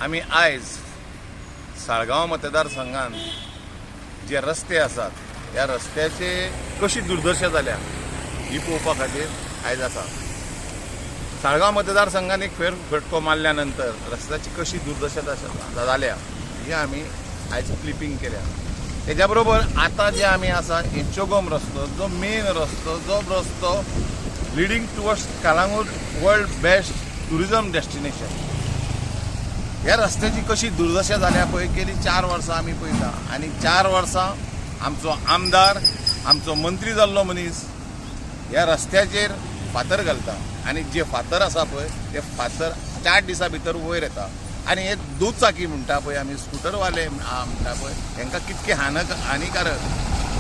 आमी आयज साळगांव मतदारसंघान जे रस्ते आसात ह्या रस्त्याचे कशी दुर्दशा जाल्या ही पळोवपा खातीर आयज आसा. साळगांव मतदारसंघान एक फेर फटको मारल्या नंतर रस्त्याची कशी दुर्दशा जाल्या ही आमी आयज क्लिपींग केल्या. तेज्या बरोबर आतां जे आमी आसा एचोगोम रस्तो, जो मेन रस्तो, जो रस्तो leading towards Calangute world best tourism destination, ह्या रस्त्याची कशी दुर्दशा जाल्या पळय गेली 4 वर्सां आमी पळयता. आनी 4 वर्सां आमचो आमदार, आमचो मंत्री जाल्लो मनीस ह्या रस्त्याचेर फातर घालता आनी जे फातर आसा पळय ते फातर 4 दिसां भितर वयर येता. आनी हे दुचाकी म्हणटा पळय आमी, स्कुटरवाले म्हणटा पळय, तांकां कितके हानिकारक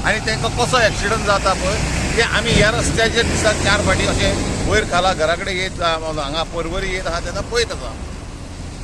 आनी तांकां कसो एक्सिडंट जाता पळय ते आमी ह्या रस्त्याचेर दिसाक 4 फावटी अशें वयर खाला घरा कडेन येत, हांगा परवरी येत आहा तेन्ना पळयत आसा.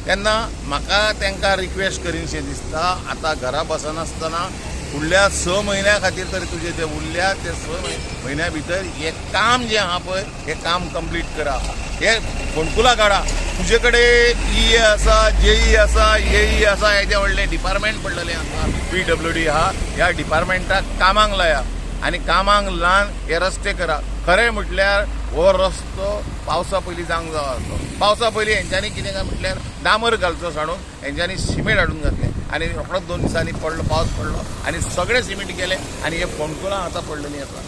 तेन्ना म्हाका तांकां रिक्वेस्ट करीनशें दिसता, आतां घरा बसनासतना फुडल्या 6 म्हयन्या खातीर तरी तुजे ते उरल्या ते 6 म्हयन्या भितर हें काम जें आहा पळय हें काम कंप्लीट करा. हे फोंडकुलां काडा. तुजे कडेन ई ए आसा, जेई आसा, एई आसा, हेजें व्हडलें डिपार्टमेंट पडलेलें आसा, PWD आहा. ह्या डिपार्टमेंटाक कामाक लाया आनी कामाक लावन हे रस्ते करा. खरें म्हटल्यार हो रस्तो पावसा पयलीं जावंक जावो आसलो. पावसा पयलीं हेंच्यांनी कितें काय म्हटल्यार डांबर घालचो सांडून हेंच्यांनी सिमेंट हाडून घातलें आनी रोखडोच 2 दिसांनी पडलो पावस पडलो आनी सगळें सिमेंट गेलें आनी हे फोंडकुलां आतां पडलेलीं आसा.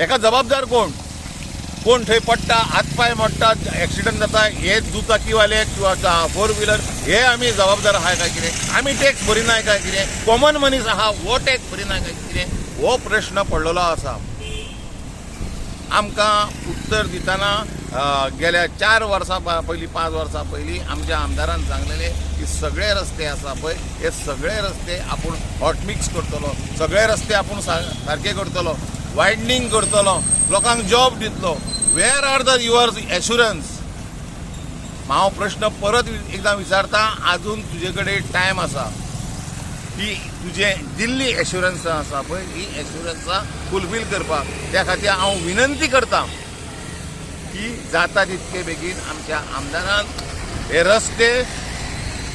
हेका जबाबदार कोण? कोण थंय पडटा, हात पांय मोडटा, एक्सिडंट जाता, हे दुचाकीवाले किंवा 4 व्हिलर हे आमी जबाबदार आहा काय कितें? आमी टॅक्स भरिनाय काय कितें? कॉमन मनीस आहा हो टॅक्स भरिनाय काय कितें? हो प्रश्न पडलेलो आसा. आमकां उत्तर दितना गेल्या 4 वर्सां पयलीं, 5 वर्सां पयलीं आमच्या आमदारान सांगलेलें की सगळे रस्ते आसा पळय हे सगळे रस्ते आपूण हॉटमिक्स करतलो, सगळे रस्ते आपूण सारके करतलो, वायडनींग करतलो, लोकांक जॉब दितलो. Where are the your assurance? हांव प्रश्न परत एकदां विचारता, आजून तुजे कडेन टायम आसा की तुजें दिल्ली एश्युरन्सां आसा पळय ही एश्युरन्सां फुलफील करपाक. त्या खातीर हांव विनंती करता की जाता तितके बेगीन आमच्या आमदारान हे रस्ते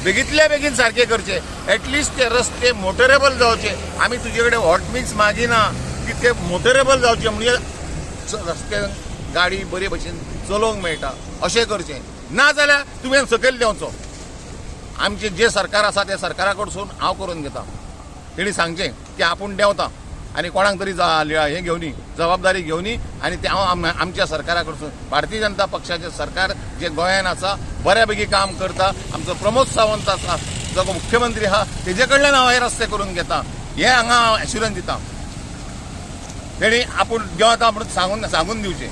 बेगीतल्या बेगीन सारके करचे. एटलिस्ट ते रस्ते मोटरेबल जावचे. आमी तुजे कडेन हॉटमिक्स मागिना की ते मोटरेबल जावचे, म्हणजे रस्ते गाडी बरे भशेन चलोवंक मेळटा अशें करचें. ना जाल्यार तुवें सकयल देंवचो. आमचें जें सरकार आसा त्या सरकारा कडसून हांव करून घेता. तेणी सांगचें की आपूण देंवता आनी कोणाक तरी हें घेवनी, जबाबदारी घेवनी आनी ते हांव आमच्या सरकारा कडसून, भारतीय जनता पक्षाचें सरकार जें गोंयान आसा बऱ्या पैकी काम करता. आमचो प्रमोद सावंत आसा जो मुख्यमंत्री आहा तेजे कडल्यान हांव हे रस्ते करून घेता, हें हांगा हांव एश्युरन्स दिता. तेणी आपूण देंवता म्हणून सांगून दिवचें.